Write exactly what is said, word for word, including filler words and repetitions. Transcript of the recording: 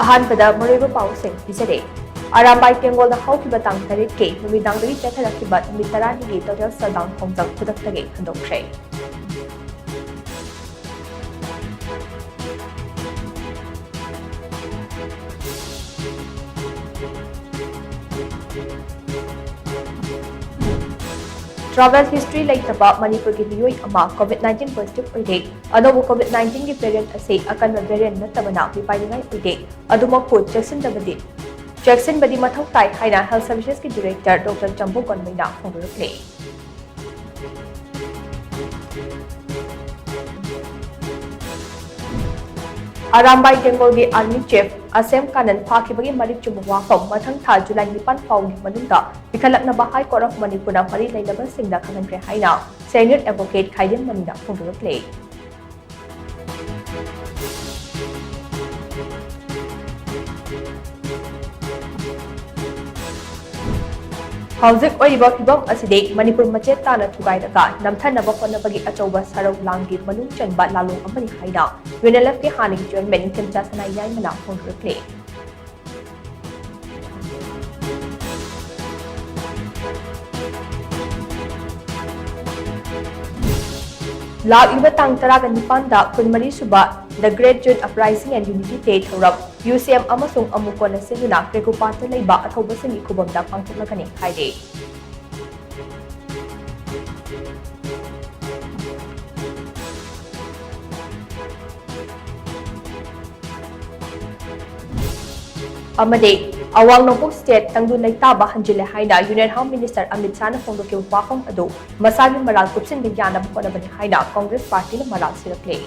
ꯑꯍꯥꯟꯕꯗ ꯃꯔꯨꯑꯣꯏꯕ ꯄꯥꯎꯁꯤꯡ ꯄꯤꯖꯔꯦ꯫ ꯑꯔꯥꯝꯕꯥꯏ ꯇꯦꯡꯒꯣꯜꯗ ꯍꯧꯈꯤꯕ ꯇꯥꯡ ꯇꯔꯦꯠꯀꯤ ꯅꯨꯃꯤꯗꯥꯡꯗꯒꯤ ꯆꯠꯊꯔꯛꯈꯤꯕ ꯅꯨꯃꯤꯠ ꯇꯔꯥꯅꯤꯒꯤ total shutdown ꯈꯣꯡꯖꯪ ꯈꯨꯗꯛꯇꯒꯤ ꯍꯟꯗꯣꯛꯈ꯭ꯔꯦ꯫ Travel history ꯂꯩꯇꯕ ꯃꯅꯤꯄꯨꯔꯒꯤ ꯃꯤꯑꯣꯏ ꯑꯃ COVID nineteen positive ꯑꯣꯏꯔꯦ꯫ ꯑꯅꯧꯕ COVID nineteen ꯒꯤ variant ꯑꯁꯤ ꯑꯀꯟꯕ variant ꯅꯠꯇꯕꯅ ꯃꯤꯄꯥꯏꯅꯤꯡꯉꯥꯏ ꯑꯣꯏꯗꯦ꯫ ꯑꯗꯨꯃꯛꯄꯨ ꯆꯦꯛꯁꯤꯟꯗꯕꯗꯤ, ꯆꯦꯛꯁꯤꯟꯕꯗꯤ ꯃꯊꯧ ꯇꯥꯏ ꯍꯥꯏꯅ Health Services ꯀꯤ Director Doctor ꯆꯝꯕꯣ ꯒꯣꯟꯃꯩꯅ ꯐꯣꯡꯗꯣꯔꯛꯂꯤ꯫ Arambai ꯇꯦꯡꯒꯣꯜꯒꯤ Army Chief ꯑꯁꯦꯝ Kanan ꯐꯥꯈꯤꯕꯒꯤ ꯃꯔꯤꯛ ꯆꯨꯝꯕ ꯋꯥꯐꯝ ꯃꯊꯪ ꯊꯥ ꯖꯨꯂꯥꯏ ꯅꯤꯄꯥꯟ ꯐꯥꯎꯒꯤ ꯃꯅꯨꯡꯗ ꯄꯤꯈꯠꯂꯛꯅꯕ High Court of ꯃꯅꯤꯄꯨꯔꯅ ꯃꯔꯤ ꯂꯩꯅꯕꯁꯤꯡꯗ ꯈꯪꯍꯟꯈ꯭ꯔꯦ ꯍꯥꯏꯅ Senior Advocate ꯈꯥꯏꯗꯦꯝ ꯃꯅꯤꯅ ꯐꯣꯡꯗꯣꯔꯛꯂꯤ꯫ ꯍꯧꯖꯤꯛ ꯑꯣꯏꯔꯤꯕ ꯐꯤꯚꯝ ꯑꯁꯤꯗꯤ ꯃꯅꯤꯄꯨꯔ ꯃꯆꯦꯠ ꯇꯥꯅ ꯊꯨꯒꯥꯏꯔꯒ ꯅꯝꯊꯅꯕ ꯍꯣꯠꯅꯕꯒꯤ ꯑꯆꯧꯕ ꯁꯔꯧ ꯂꯥꯡꯒꯤ ꯃꯅꯨꯡ ꯆꯟꯕ ꯂꯥꯂꯣꯡ ꯑꯃꯅꯤ ꯍꯥꯏꯅ UNLF ꯀꯤ ꯍꯥꯟꯅꯒꯤ Chairman ꯅꯤꯡꯊꯦꯝꯆꯥ ꯁꯅꯥ ꯌꯥꯏꯃꯅ ꯐꯣꯡꯗꯣꯔꯛꯂꯤ꯫ ꯂꯥꯛꯂꯤꯕ ꯇꯥꯡ ꯇꯔꯥꯒ ꯅꯤꯄꯥꯟꯗ ꯀꯨꯟꯃꯔꯤ ꯁꯨꯕ The Great Youth Uprising and Unity Day ꯊꯧꯔꯝ UCM ꯑꯃꯁꯨꯡ ꯑꯃꯨꯛ ꯀꯣꯟꯅ ꯁꯤꯟꯗꯨꯅ ꯀ꯭ꯔꯦꯀꯨꯄꯥꯠꯇ ꯂꯩꯕ ꯑꯊꯧꯕꯁꯤꯡꯒꯤ ꯈꯨꯕꯝꯗ ꯄꯥꯡꯊꯣꯛꯂꯒꯅꯤ ꯍꯥꯏꯔꯤ꯫ ꯑꯃꯗꯤ ꯑꯋꯥꯡ ꯅꯣꯡꯄꯣꯛ state ꯇꯪꯗꯨ ꯂꯩꯇꯥꯕ ꯍꯟꯖꯤꯜꯂꯦ ꯍꯥꯏꯅ Union Home Minister ꯑꯃꯤꯠ ꯁꯥꯍꯅ ꯐꯣꯡꯗꯣꯛꯈꯤꯕ ꯋꯥꯐꯝ ꯑꯗꯨ ꯃꯁꯥꯒꯤ ꯃꯔꯥꯜ ꯀꯨꯞꯁꯤꯟꯕ ꯌꯥꯅꯕ ꯍꯣꯠꯅꯕꯅꯤ ꯍꯥꯏꯅ Congress party ꯅ ꯃꯔꯥꯜ ꯁꯤꯔꯛꯂꯦ꯫